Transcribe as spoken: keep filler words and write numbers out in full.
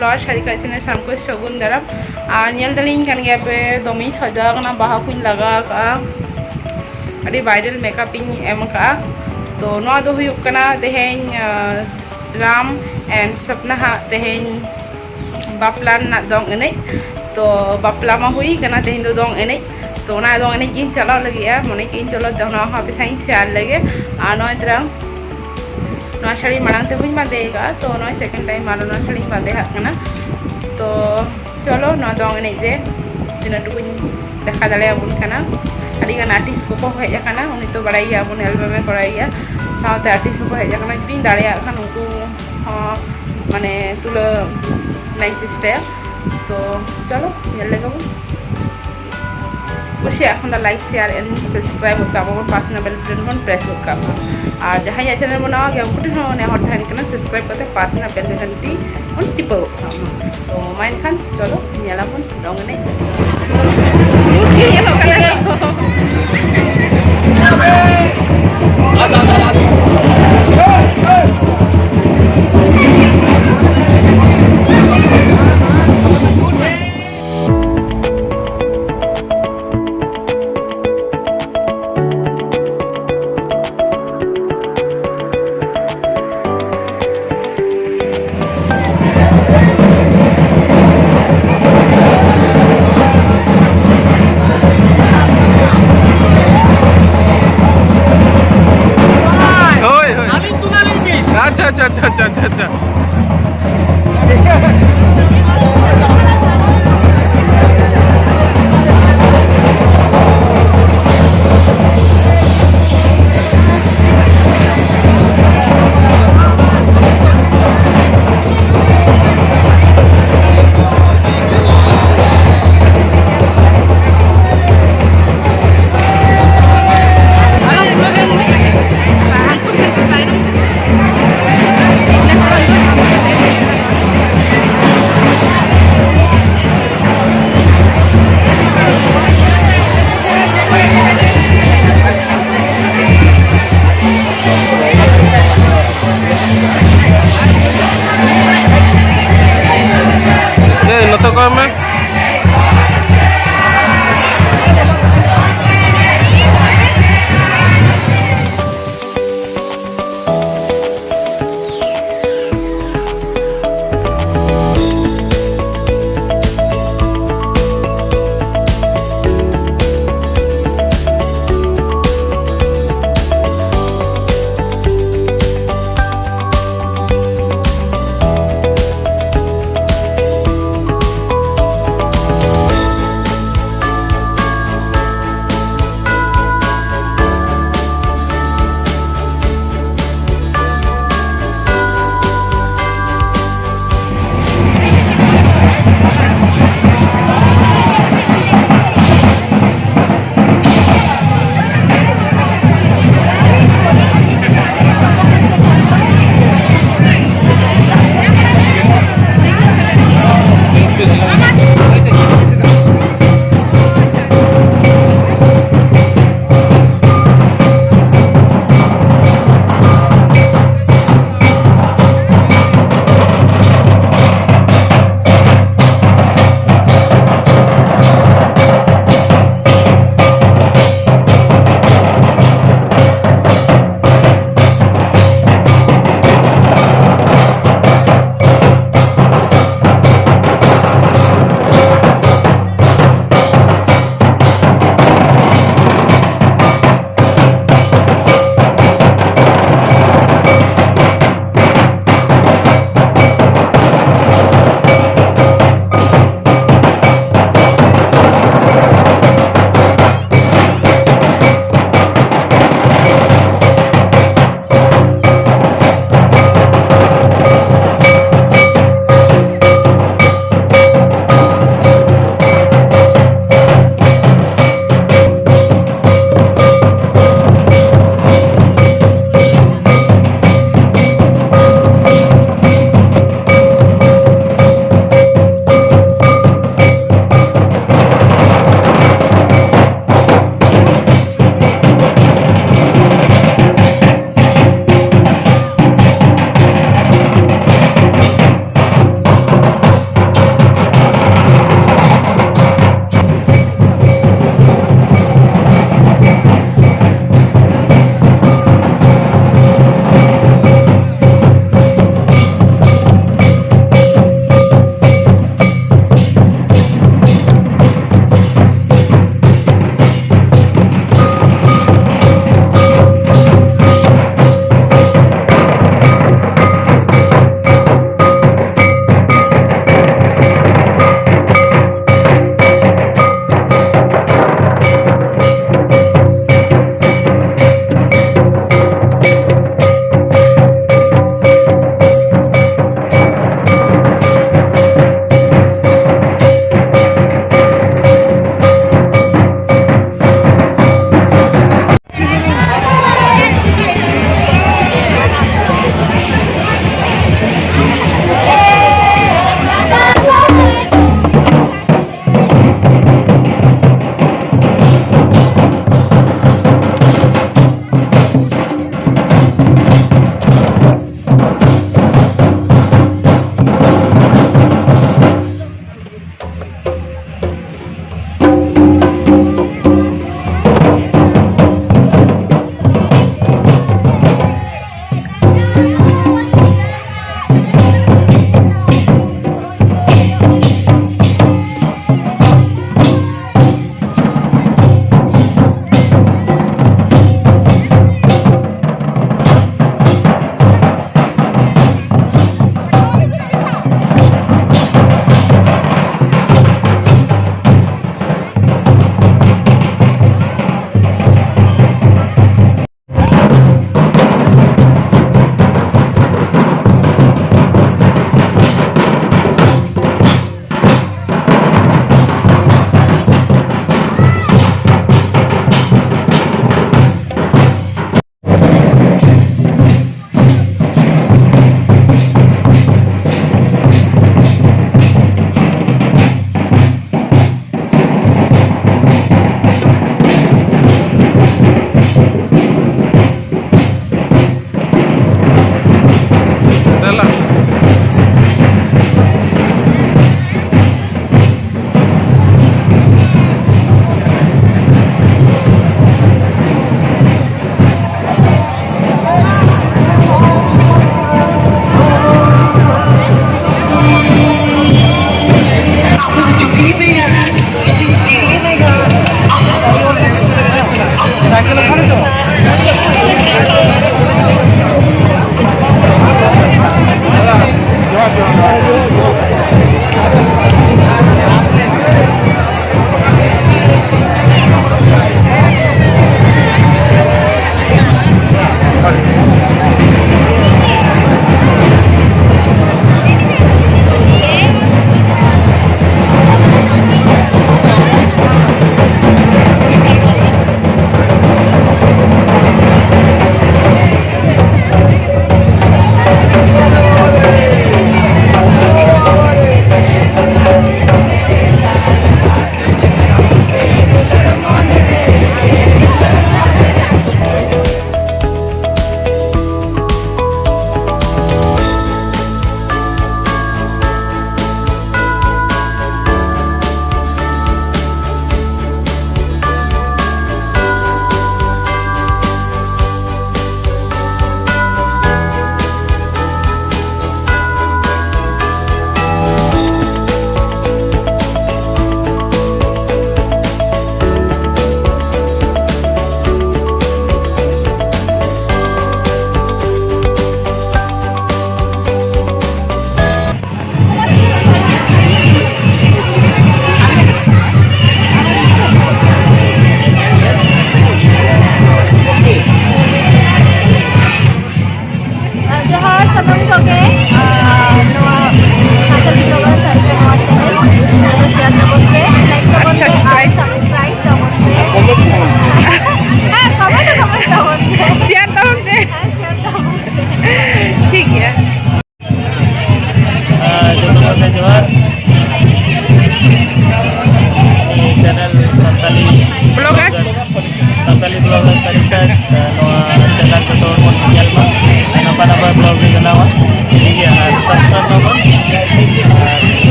Lower ᱥᱟᱹᱨᱤᱠᱟ channel ᱥᱟᱱᱟᱢ ᱠᱚ ᱥᱟᱹᱜᱩᱱ ᱫᱟᱨᱟᱢ᱾ ᱟᱨ ᱧᱮᱞ ᱫᱟᱲᱮᱭᱟᱹᱧ ᱠᱟᱱ ᱜᱮᱭᱟ ᱯᱮ, ᱫᱚᱢᱮᱧ ᱥᱟᱡᱟᱣ ᱠᱟᱱᱟ, ᱵᱟᱦᱟ ᱠᱚᱧ ᱞᱟᱜᱟᱣ ᱠᱟᱜᱼᱟ, ᱟᱹᱰᱤ ᱵᱨᱟᱭᱰᱟᱞ ᱢᱮᱠᱟᱯ ᱤᱧ ᱮᱢ ᱠᱟᱜᱼᱟ᱾ ᱛᱚ ᱱᱚᱣᱟ ᱫᱚ ᱦᱩᱭᱩᱜ ᱠᱟᱱᱟ ᱛᱮᱦᱮᱧ, ᱟᱸ, ᱨᱟᱢ and ᱥᱚᱯᱱᱟ ᱦᱟᱜ ᱛᱮᱦᱮᱧ ᱵᱟᱯᱞᱟ ᱨᱮᱱᱟᱜ ᱫᱚᱝ ᱮᱱᱮᱡ᱾ ᱛᱚ ᱵᱟᱯᱞᱟ ᱢᱟ ᱦᱩᱭ ᱠᱟᱱᱟ, ᱛᱮᱦᱮᱧ ᱫᱚ ᱫᱚᱝ ᱮᱱᱮᱡ᱾ ᱛᱚ ᱚᱱᱟ ᱫᱚᱝ ᱮᱱᱮᱡ ᱜᱤᱧ ᱪᱟᱞᱟᱜ ᱞᱟᱹᱜᱤᱫᱼᱟ, ᱢᱚᱱᱮ ᱠᱮᱜᱼᱟᱹᱧ ᱪᱚᱞᱚ ᱛᱮᱦᱮᱧ ᱱᱚᱣᱟ ᱦᱚᱸ ᱟᱯᱮ ᱥᱟᱶ ᱤᱧ ᱥᱮᱭᱟᱨ ᱞᱮᱜᱮ᱾ ᱟᱨ ᱱᱚᱜᱼᱚᱭ ᱛᱚᱨᱟ ᱱᱚᱣᱟ ᱥᱟᱹᱲᱤ ᱢᱟᱲᱟᱝ ᱛᱮᱦᱚᱸᱧ ᱵᱟᱸᱫᱮ ᱟᱠᱟᱫᱼᱟ, ᱛᱚ ᱱᱚᱜᱼᱚᱭ ᱥᱮᱠᱮᱱᱰ ᱴᱟᱭᱤᱢ ᱟᱨᱚ ᱱᱚᱣᱟ ᱥᱟᱹᱲᱤᱧ ᱵᱟᱸᱫᱮ ᱟᱜ ᱠᱟᱱᱟ᱾ ᱛᱚ ᱪᱚᱞᱚ ᱱᱚᱣᱟ ᱫᱚᱝ ᱮᱱᱮᱡ ᱨᱮ ᱛᱤᱱᱟᱹᱜ ᱴᱩᱠᱩᱧ ᱫᱮᱠᱷᱟᱣ ᱫᱟᱲᱮᱭᱟᱵᱚᱱ ᱠᱟᱱᱟ᱾ ᱟᱹᱰᱤ ᱜᱟᱱ ᱟᱨᱴᱤᱥᱴ ᱠᱚᱠᱚ ᱦᱮᱡ ᱟᱠᱟᱱᱟ, ᱩᱱᱤ ᱛᱚ ᱵᱟᱲᱟᱭ ᱜᱮᱭᱟ ᱵᱚᱱ, ᱮᱞᱵᱟᱢᱮ ᱠᱚᱨᱟᱣ ᱜᱮᱭᱟ, ᱥᱟᱶᱛᱮ ᱟᱨᱴᱤᱥᱴ ᱠᱚᱠᱚ ᱦᱮᱡ ᱟᱠᱟᱱᱟ᱾ ᱡᱩᱫᱤᱧ ᱫᱟᱲᱮᱭᱟᱜ ᱠᱷᱟᱱ ᱩᱱᱠᱩ ᱦᱚᱸ ᱢᱟᱱᱮ ᱛᱩᱞᱟᱹᱣ ᱨᱮᱱᱟᱜ ᱤᱧ ᱪᱮᱥᱴᱟᱭᱟ᱾ ᱛᱚ ᱪᱚᱞᱚ ᱧᱮᱞ ᱞᱮᱜᱮ ᱵᱚᱱ᱾ ᱠᱩᱥᱤᱭᱟᱜ ᱠᱷᱟᱱ ᱫᱚ like, share and subscribe ᱜᱚᱫ ᱠᱟᱜ ᱢᱟᱵᱚᱱ, ᱯᱟᱥᱮ ᱨᱮᱱᱟᱜ bell button ᱵᱚᱱ press ᱜᱚᱫ ᱠᱟᱜ ᱢᱟ᱾ ᱟᱨ ᱡᱟᱦᱟᱸᱭᱟᱜ ᱪᱮᱱᱮᱞ ᱵᱚᱱ ᱱᱟᱣᱟ ᱜᱮᱭᱟ, ᱩᱱᱠᱩ ᱴᱷᱮᱱ ᱦᱚᱸ ᱱᱮᱦᱚᱨ ᱛᱟᱦᱮᱱ ᱠᱟᱱᱟ, subscribe ᱠᱟᱛᱮ ᱯᱟᱥᱮ ᱨᱮᱱᱟᱜ bell ᱜᱷᱟᱱᱴᱤ ᱵᱚᱱ ᱴᱤᱯᱟᱹᱣ ᱜᱚᱫ ᱠᱟᱜ ᱢᱟ᱾ ᱛᱚ ᱢᱟ ᱮᱱᱠᱷᱟᱱ ᱪᱚᱞᱚ ᱧᱮᱞᱟᱵᱚᱱ ᱫᱚᱝ ᱮᱱᱮᱡ᱾ ᱦᱳᱭ, ᱦᱳᱭ᱾ ᱟᱹᱞᱤᱧ ᱛᱩᱞᱟᱹ ᱞᱤᱧ ᱵᱤᱱ᱾ ᱟᱪᱪᱷᱟ, ᱟᱪᱪᱷᱟ, ᱟᱪᱪᱷᱟ, ᱟᱪᱪᱷᱟ, ᱟᱪᱪᱷᱟ᱾